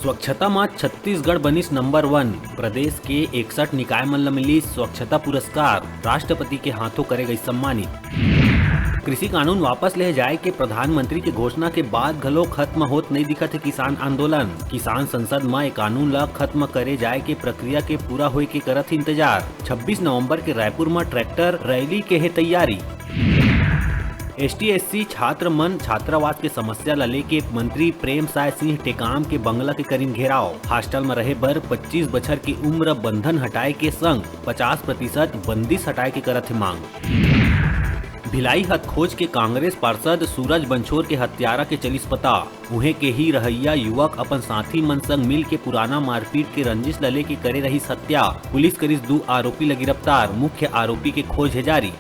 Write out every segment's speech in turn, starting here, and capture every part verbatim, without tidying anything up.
स्वच्छता म छत्तीसगढ़ बनिस नंबर वन। प्रदेश के इकसठ निकाय मन ल मिलिस स्वच्छता पुरस्कार, राष्ट्रपति के हाथों करे गई सम्मानित। कृषि कानून वापस ले जाए के प्रधानमंत्री के घोषणा के बाद घलो खत्म होत नइ दिखत हे किसान आंदोलन। किसान संसद म ए कानून ल खत्म करे जाए के प्रक्रिया के पूरा होए के करत हे इंतजार। छब्बीस नवंबर के रायपुर म ट्रैक्टर रैली के हे तैयारी। एसटी एससी छात्र मन छात्रावास के समस्या ल लेके मंत्री प्रेम साय सिंह टेकाम के बंगला के करिन घेराव। हॉस्टल म रहे बर पच्चीस बछर के उम्र बंधन हटाए के संग पचास प्रतिशत बंदिश हटाए के करत हे मांग। भिलाई हथखोज के कांग्रेस पार्षद सूरज बंछोर के हत्यारा के चलिस पता। उहें के ही रहइया युवक अपन साथी मन संग मिल के पुराना मारपीट के रंजिश ल लेके करे रहिस हत्या। पुलिस करिस दू आरोपी ल गिरफ्तार, मुख्य आरोपी के खोज हे जारी।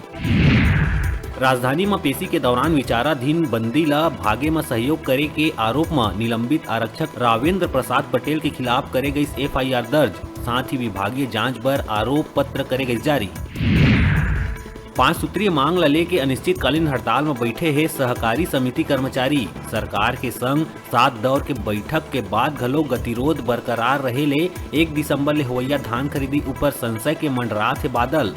राजधानी म पेशी के दौरान विचाराधीन बंदी ल भागे म सहयोग करे के आरोप म निलंबित आरक्षक रावेंद्र प्रसाद पटेल के खिलाफ करे गइस एफआईआर दर्ज, साथ ही विभागीय जांच बर आरोप पत्र करे गइस जारी। पांच सूत्रीय मांग ल लेके अनिश्चितकालीन हड़ताल म बइठे हे सहकारी समिति कर्मचारी। सरकार के संग सात दौर के बइठक के बाद घलो गतिरोध बरकरार रहे ले एक दिसंबर ले होवइया धान खरीदी ऊपर संशय के मंडरात हे बादल।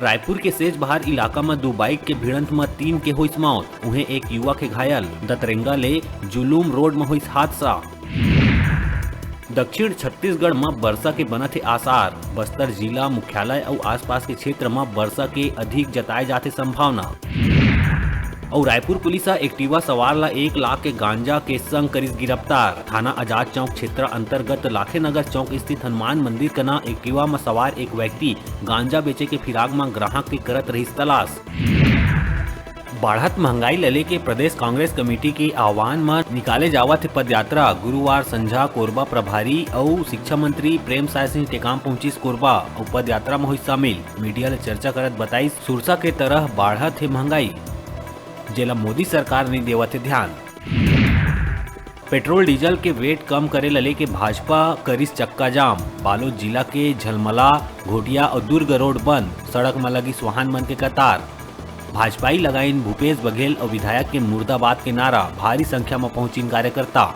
रायपुर के सेजबहार इलाका म दू बाइक के भिड़ंत म तीन के होइस मौत, उहें एक युवक हे घायल। दतरेंगा ले जुलूम रोड म होइस हादसा। दक्षिण छत्तीसगढ़ म बरसा के बनत हे आसार। बस्तर जिला मुख्यालय अउ आसपास के क्षेत्र म बरसा के अधिक जताए जाथे संभावना। अउ रायपुर पुलिस ह एक्टिवा सवार ला एक लाख के गांजा के संग करिस गिरफ्तार। थाना आजाद चौक क्षेत्र अंतर्गत लाखेनगर चौक स्थित हनुमान मंदिर कना एक्टिवा म सवार एक व्यक्ति गांजा बेचे के फिराक म ग्राहक के करत रहिस तलाश। बाढ़त महंगाई ल लेके प्रदेश कांग्रेस कमेटी के आह्वान म निकाले जावत हे पदयात्रा। गुरुवार संझा कोरबा प्रभारी अउ शिक्षा मंत्री प्रेम साय सिंह टेकाम पहुंचिस कोरबा अउ पदयात्रा म होइस शामिल। मीडिया ले चर्चा करत बताइस, सुरसा के तरह बाढ़त हे महंगाई, जेला मोदी सरकार नइ देवत हे ध्यान। पेट्रोल डीजल के वेट कम करे ल लेके भाजपा करिस चक्का जाम। बालोद जिला के झलमला, घोटिया अउ दुर्ग रोड बंद, सड़क म लगिस वाहन मन के कतार। भाजपाई लगाइन भूपेश बघेल अउ विधायक के मुर्दाबाद के नारा, भारी संख्या म पहुंचिन कार्यकर्ता।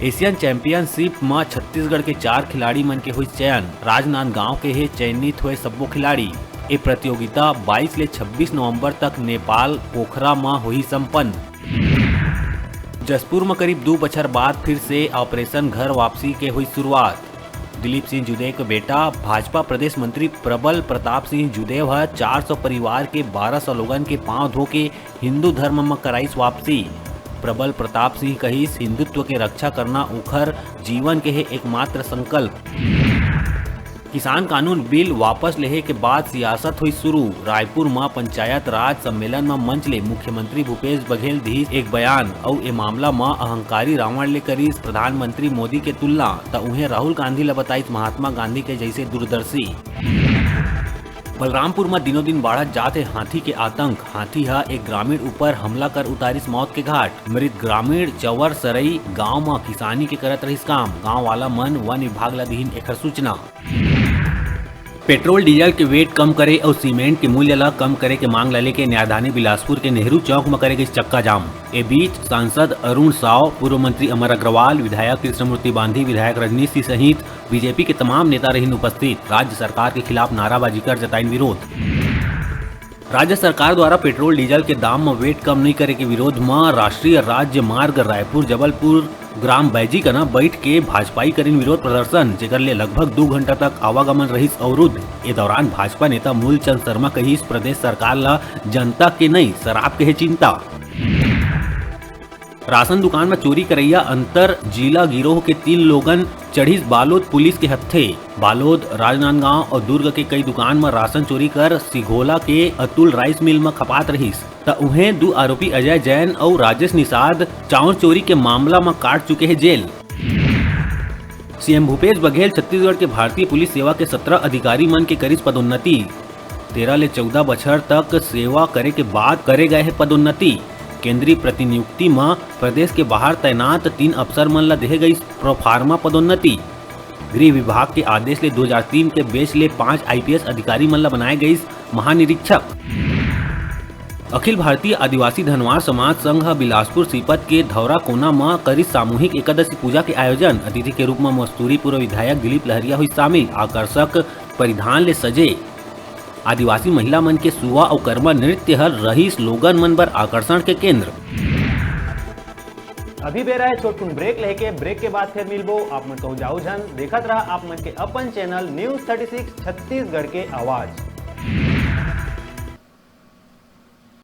एशियन चैंपियनशिप म छत्तीसगढ़ के चार खिलाड़ी मन के होइस चयन। राजनांदगांव के हे चयनित होए सब्बो खिलाड़ी। ए प्रतियोगिता बाईस ले छब्बीस नवंबर तक नेपाल पोखरा म होही संपन्न। जशपुर म करीब दू बछर बाद फिर से ऑपरेशन घर वापसी के होइस शुरुआत। दिलीप सिंह जुदेव के बेटा भाजपा प्रदेश मंत्री प्रबल प्रताप सिंह जुदेव ह चार सौ परिवार के बारह सौ लोगन के पांव धो के हिंदू धर्म म कराइस वापसी। प्रबल प्रताप सिंह कहिस, हिंदुत्व के रक्षा करना उखर जीवन के हे एकमात्र संकल्प। किसान कानून बिल वापस लेहे के बाद सियासत होइस शुरू। रायपुर म पंचायत राज सम्मेलन म मंच ले मुख्यमंत्री भूपेश बघेल दिस एक बयान अउ ए मामला म अहंकारी रावण ले करिस प्रधानमंत्री मोदी के तुलना, त उहें राहुल गांधी ल बताइस महात्मा गांधी के जैसे दूरदर्शी। बलरामपुर म दिनों दिन बाढ़त जात हे हाथी के आतंक। हाथी ह एक ग्रामीण ऊपर हमला कर उतारिस मौत के घाट। मृत ग्रामीण चवर सरई गांव म किसानी के करत रहिस काम। गांव वाला मन वन विभाग ल दिहिन एखर सूचना। पेट्रोल डीजल के वेट कम करे अउ सीमेंट के मूल्य ल कम करे के मांग ल लेके न्यायधानी बिलासपुर के नेहरू चौक म करे गइस चक्का जाम। ए बीच सांसद अरुण साव, पूर्व मंत्री अमर अग्रवाल, विधायक कृष्णमूर्ति बांधी, विधायक रजनीश सिंह सहित बीजेपी के तमाम नेता रहिन उपस्थित। राज्य सरकार के खिलाफ नाराबाजी कर जताइन विरोध। राज्य सरकार द्वारा पेट्रोल डीजल के दाम म वेट कम नइ करे के विरोध म राष्ट्रीय राज्य मार्ग रायपुर जबलपुर ग्राम बैजी कना बैठ के भाजपाई करिन विरोध प्रदर्शन, जेकर ले लगभग दू घंटा तक आवागमन रहिस अवरुद्ध। ए दौरान भाजपा नेता मूलचंद शर्मा कहिस, प्रदेश सरकार ल जनता के नइ, शराब के हे चिंता। राशन दुकान म चोरी करइया अंतर जिला गिरोह के तीन लोगन चढ़िस बालोद पुलिस के हत्थे। बालोद, राजनांदगांव अउ दुर्ग के कई दुकान म राशन चोरी कर सिघोला के अतुल राइस मिल म खपात रहिस, त उहें दू आरोपी अजय जैन अउ राजेश निषाद चाउर चोरी के मामला म काट चुके हे जेल। सीएम भूपेश बघेल छत्तीसगढ़ के भारतीय पुलिस सेवा के सत्रह अधिकारी मन के करिस पदोन्नति। तेरह ले चौदह बछर तक सेवा करे के बाद करे गए हे पदोन्नति। केंद्रीय प्रतिनियुक्ति म प्रदेश के बाहर तैनात तीन अफसर मन ल देहे गइस प्रोफार्मा पदोन्नति। गृह विभाग के आदेश ले दू हज़ार तीन के बैच ले पांच आईपीएस अधिकारी मन ल बनाए गइस महानिरीक्षक। अखिल भारतीय आदिवासी धनवार समाज संघ ह बिलासपुर सीपत के धौरा कोना म करिस सामूहिक एकादशी पूजा के आयोजन। अतिथि के रूप म मस्तूरी पूर्व विधायक दिलीप लहरिया हुई शामिल। आकर्षक परिधान ले सजे आदिवासी महिला मन के सुआ अउ कर्मा नृत्य ह रहिस लोगन मन बर आकर्षण के केंद्र। अभी बेरा है छोटकुन ब्रेक लेके, ब्रेक के बाद फिर मिलबो। आप मन कहूँ जाओ झन, देखत रहा आप मन के अपन channel news thirty six Chhattisgarh के आवाज़।